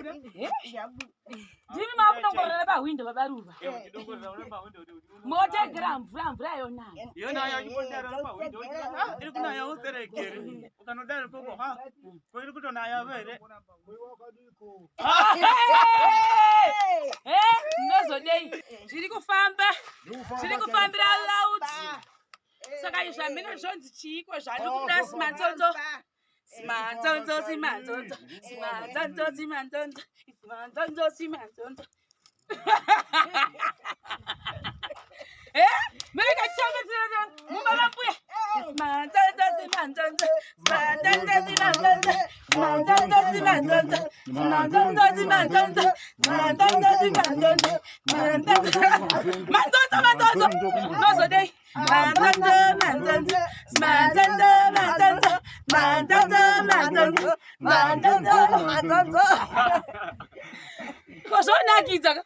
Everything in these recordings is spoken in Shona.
Ndimi makudongorera pahwindo baba Ruva. Motegera mvura mvura yonaya. Yonaya ichipotera pahwindo. Iri kunaya userekere. Ukanodaro koko ha. Ko iri kutonaya vere. Eh, ndozodei. Zviri kufamba. Zviri kufambira loud. Saka izvi hameno zvonzi chiiko zvandi kuda simatsonzo. Simanzonzo, simanzonzo, simanzonzo, simanzonzo, simanzonzo, simanzonzo. Eh, mureka changa changa mumba mambuya. Simanzonzo, simanzonzo, simanzonzo, simanzonzo, simanzonzo, simanzonzo, simanzonzo, simanzonzo, simanzonzo, simanzonzo, simanzonzo. Manzonzo, manzonzo. Nozodei. Manzanza, manzanza, manzanza, manzanza, manzanza, manzanza, manzanza, manzanza. Ko zvonakidza ka?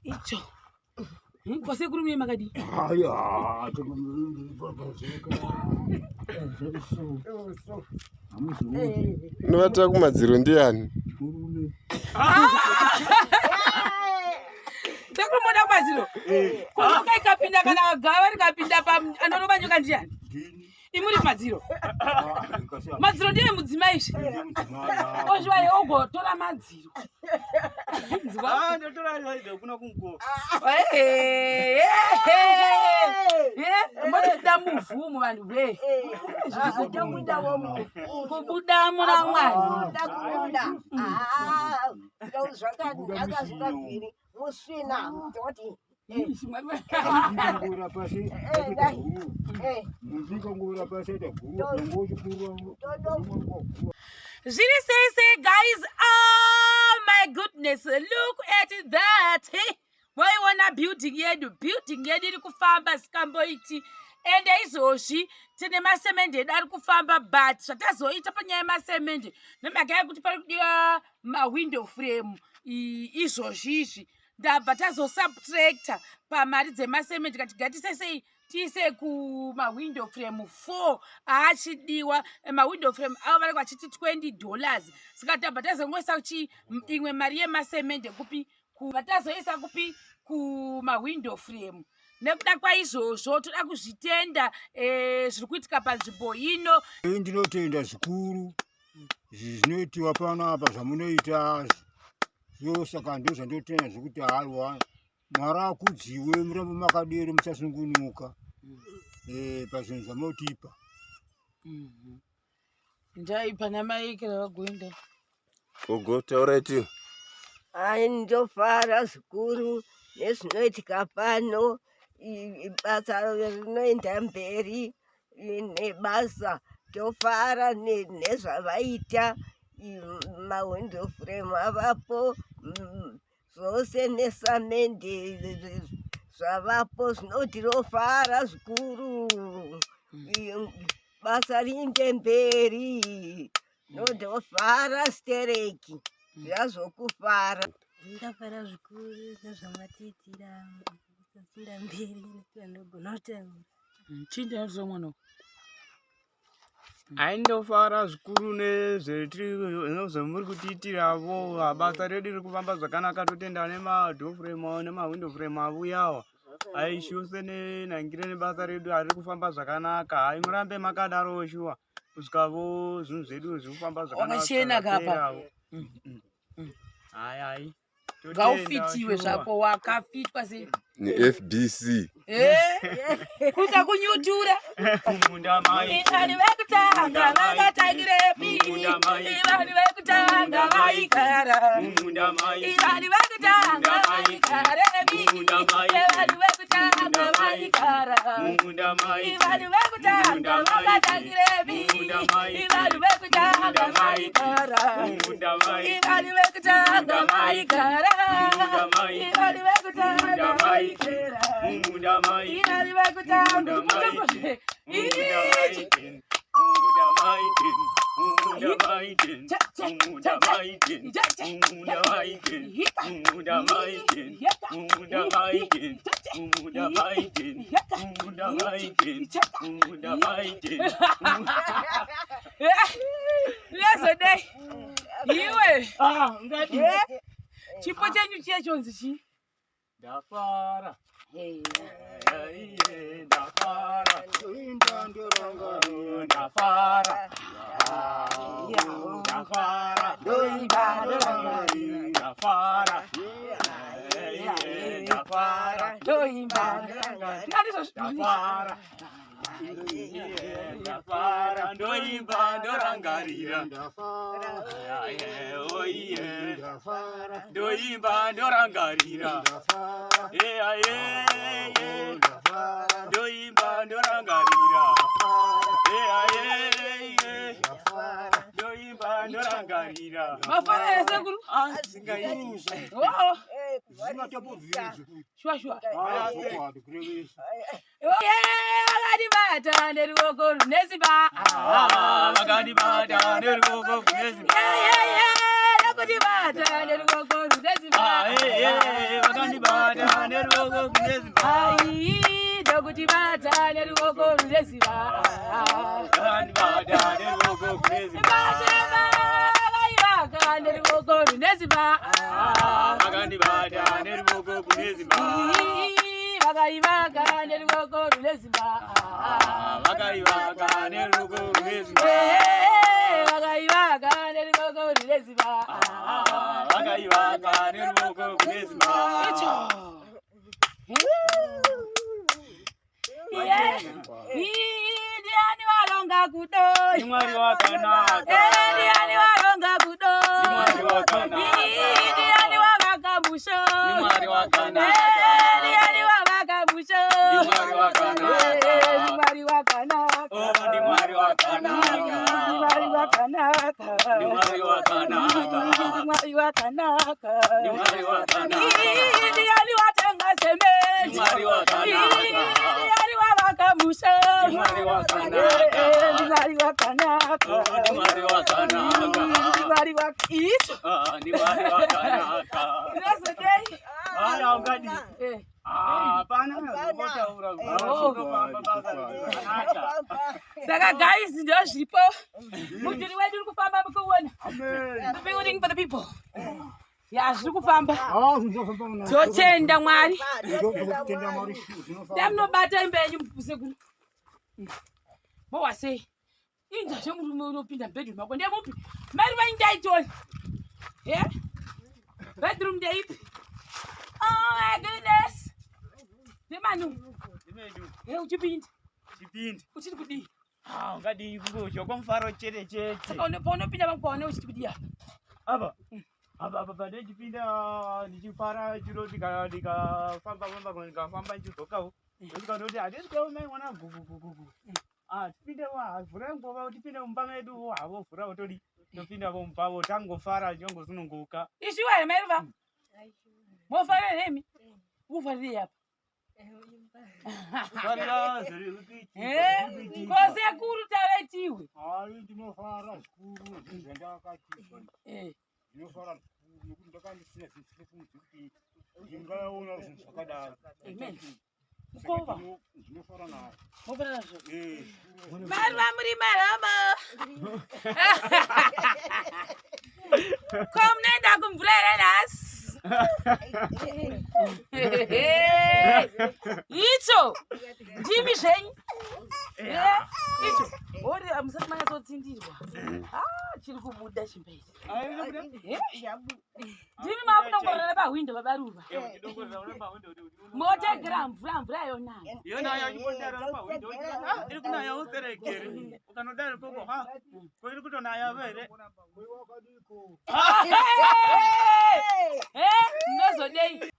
Icho. Ko sekuru mune makadii? Unovata kumadziro ndiani? Sekuru moda kumadziro? Ko nyoka ikapinda kana gava rikapinda pa anorova nyoka ndiani? Imuri madziro. Madziro ndiye mudzimai izvi. Ozviwaye ogotora madziro. Ah, ndotora haida kuna kunko. Mbotoda muvhu muvanhu we. Kubuda muna Mwari. Kubuda. Ah, zvakanaka zvakabviri. Musvina ndoti. Zviri sei sei guys? Oh my goodness, look at that. Hey, waiona building yedu, building yedu iri kufamba sikamboiti. Ende izvozvi tine masemende edu ari kufamba but zvatazoita panyaya yemasemende nemhaka yekuti pari kudiwa mawindow frame izvozvi izvi ndabva tazosubtracta pamari dzemasemende tikati gatise sei tiise kumawindow frame 4 aachidiwa mawindow frame avo vanenge vachiti 20 dollars saka tabva tazongoisa chi imwe mari yemasemende kupi vatazoisa kupi kumawindow frame nekuda kwaizvozvo toda kuzvitenda eh, zviri kuitika panzvimbo ino. Ndinotenda zvikuru zvinoitiwa pano apa zvamunoita so saka ndo zvandotenda zvekuti haiwa Mwari akudziwe murambe makadero musasungunuka eh, pazvinhu zvamotipa. Ndai pana mai kera vagoenda. Gogo taurai tiyo. Ai ndofara zvikuru nezvinoitika pano basa rinoenda mberi nebasa tofara nezvavaita mawindow frame avapo zvose nesamende zvavapo zvinotirofara zvikuru basa riinde mberi nodofara stereki zvazvokufara. Ndafara zvikuru nezvamatiitira kuenda mberi nekuti vandogona kutaura. Chii ndinotora mwana Aindofara zvikuru nezvemuri kutiitiravo basa redu riri kufamba zvakanaka totenda nemadhoframe awo nemawindow frame avuyawa aishuse nenhangire nebasa redu ariri kufamba zvakanaka hai murambe makadarowo shuwa kusvikavo zvinhu zvedu zviri kufamba zvakanaka Wakachena kapa. Hai hai Ngaufitiwe zvako wakafitwa sei nefbc eh? kuita kunyutura vanhu vekutanga vakatangirepi vanhu vekutanga vaikara vanhu vekutanga vaikarepi vanhu vekutanga vaikara vanhu vekutanga vakatangirepi vanhu vekutanga vaikara Ivani vekutanga maigara Ivani vekutanga maigara Ivani vekutanga Tinozodei iwe. Ah, ungadi. Chipo chenyu chiye chonzi chii? Ndafara. Iye, ndafara. Ndafara. Ndafara. Ndafara. Iye, ndafara. Ndoimba. Ndandizvo. Ndafara. Iye, ndafara. Ndoimba ndorangarira. Iye, oiye. Ndoimba ndorangarira. Eya, ye, ye. Ndoimba ndorangarira. Eya, ye, ye. Ndoimba ndorangarira. Mafara here sekuru? Ah, singaiti. Oh, shuwa shuwa. Yeah, vakandibata neruoko rune simba. Ah, vakandibata neruoko rune simba. Yeah, yeah, yeah, nokundibata neruoko rune simba. Ah, eh, eh, vakandibata neruoko rune simba. Ai, nokundibata neruoko rune simba. Vakandibata neruoko rune simba. Vashema vaivaka neruoko rune simba. Ah, vakandibata neruoko rune simba. Ii, Vakaivaka neruoko rune simba. Ah, vakaivaka neruoko rune simba. Eh, vakaivaka neruoko rune simba. Ah, vakaivaka neruoko rune simba. Icho. Iye. Ii, Ndiani waronga kudo? Ni Mwari wakanaka. Eh, Ndiani waronga kudo? Ni Mwari wakanaka. Ii, Ndiani wavaka musho? Ni Mwari wakanaka. Eh, Ndiani wavaka musho? Ni Mwari wakanaka. Eh, ni Mwari wakanaka. Oh, ni Mwari wakanaka. Ni Mwari wakanaka. Ni Mwari wakanaka. Ni Mwari wakanaka. Ni Mwari wakanaka. Ii, Ndiani watenga sementi? Ni Mwari wakanaka. Ii, Ndiani wavaka musho? Ni Mwari wakanaka. Eh, ni Mwari wakanaka. Oh, ni Mwari wakanaka. Ni Mwari Icho. Ah, ni Mwari wakanaka. Ndinozodei? Haya, ungadi. Eh. Ah, hapana zvinotaura. Oh. Zvinofamba basa zvakanaka. Saka guys, ndozvipo. Mudhuri wedu uri kufamba mukuona. The building for the people. Ya, zviri kufamba. Totenda Mwari. Damunobata imba yenyu sekuru. Mowa sei? Inja zvemurume unopinda mubedroom mako ndemupi? Mari venyu ndaitori. Yeah? Bedroom ndeipi? Oh my goodness. Ndemanu. Ndimedu. Eh, uchipinda. Chipindi. Uchiri kudii? Ah, ungadii kungozwa kwamufaro chete chete. Saka paunopinda pamukwaone uchiti kudii apa? Apa. Apa apa pandechipinda ndichifara chiro ndikafamba famba ndikafamba ndichidzokawo. Ndikatoti handisvikewo mai mwana gugugugugu. Ah, tipinde wa vhurai mukova tipinde mumba medu havo vhura votodi. Topinda mumba vo tangofara tichangosununguka. Ishuwa here mai Ruva? Mofara here imi? Ufarire apa? Farira zviri kuitika. Eh? Zviri kuitika. Ko sekuru taretiwe. Hayi, ndinofara zvikuru zvandakatiwa. Eh. Ndinofara zvikuru nekuti ndakandisina zvinhu kuti ndingaona zvinhu zvakadaro. Amen. Mukova. Ndinofara nazvo. Mofara nazvo. Eh, Mai Ruva muri marama. Ko munoenda kumvura here nhasi? Icho. Ndimi zvenyu. Eh, Icho. Ori musati manyatsotsindirwa. Ah, chiri kubuda chimba ichi. Eh? Ndimi makunongorora nepahwindo baba Ruva. Motegera mvura mvura yonaya. Yona yachipotera pahwindo. Ah, iri kunaya userekere. Ukanodaro koko ha. Ko iri kutonaya here? Eh, ndinozodei.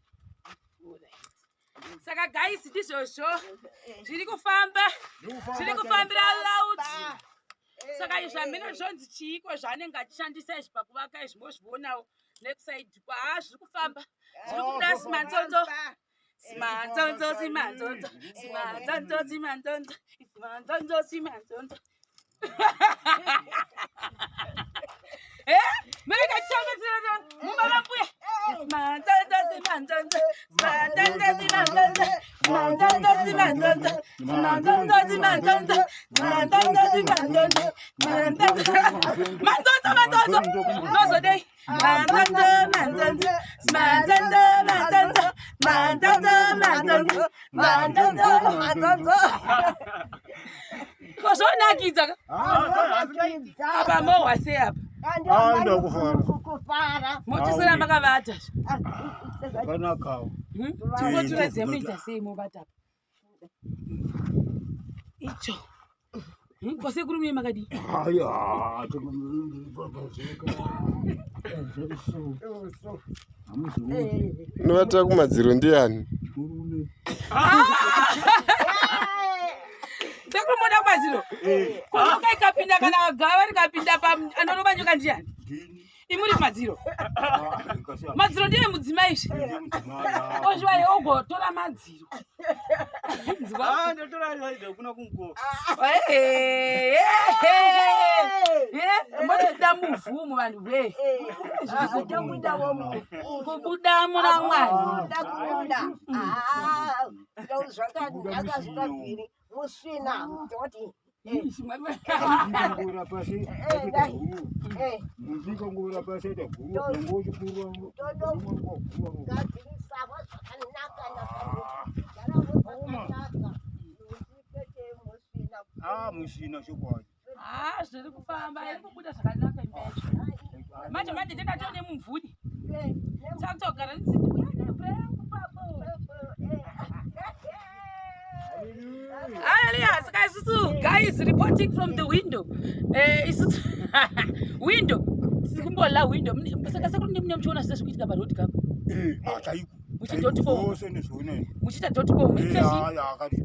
Saka guys, ndizvozvo zviri kufamba, zviri kufambira loud. Saka izvi hamene zvonzi chiiko zvaanenge achishandisa izvi pakuvaka izvi mozvionawo nekuside kwa zviri kufamba zviri kubuda simanzonzo simanzonzo simanzonzo simanzonzo simanzonzo simanzonzo simanzonzo. Eh, murega tichambedzera mumba mambuya. Simanzonzo simanzonzo simanzonzo simanzonzo simanzonzo simanzonzo simanzonzo simanzonzo simanzonzo simanzonzo simanzonzo manzonzo. Manzanza manzanza. Nozodei. Manzanza manzanza. Manzanza manzanza. Manzanza manzanza. Manzanza manzanza. Ko zvonakidza ka? Apa mohwa sei apa? Ah, ndakufara. Kufara. Mochiswera makavata. Zvakanakawo. Tingotiradze munoita sei mobata apa? Icho. Ko sekuru mune makadii? Haya, Unovata kumadziro ndiani? Sekuru moda kumadziro? Ko nyoka ikapinda kana gava rikapinda pa anorova nyoka ndiani? Imuri madziro. Madziro ndiye mudzimai izvi. Ozviwaye ogotora madziro. Ah, ndotora zaida kuna kumukova. Motobuda muvhu umu vanhu we. Kubuda muna Mwari. Kubuda kubuda. Zvakanaka zvingabviri. Musvina ndoti. Ngura pasi aita guru. Muzika ngura pasi aita guru. Ngochikuru. Gadzirisavo zvakanaka naka. Garavo zvakanaka. Kwete musvina. Ah, musina chokwadi. Ah, zviri kufamba, iri kubuda zvakanaka imba yacho. Manje manje ndingatoo nemumvuri. Takutogara ndisiti uya nemvura yangu papo. Hallelujah. Saka isusu guys reporting from the window. Eh isusu window. Tiri kumbola window. Saka sekuru ndimune muchiona zvese zviri kuitika paroad kapo. Eh, ah, chaiko. Muchi dot com. Zvose nezvona izvi. Muchiita dot com. Eh, Muchiita chi? haya, akati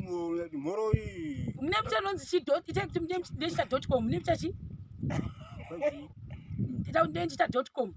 mhoroi. Mune muchanonzi chi dot ita kuti mune muchiita dot com. Mune mucha chi? Ita kuti ndichiita dot com.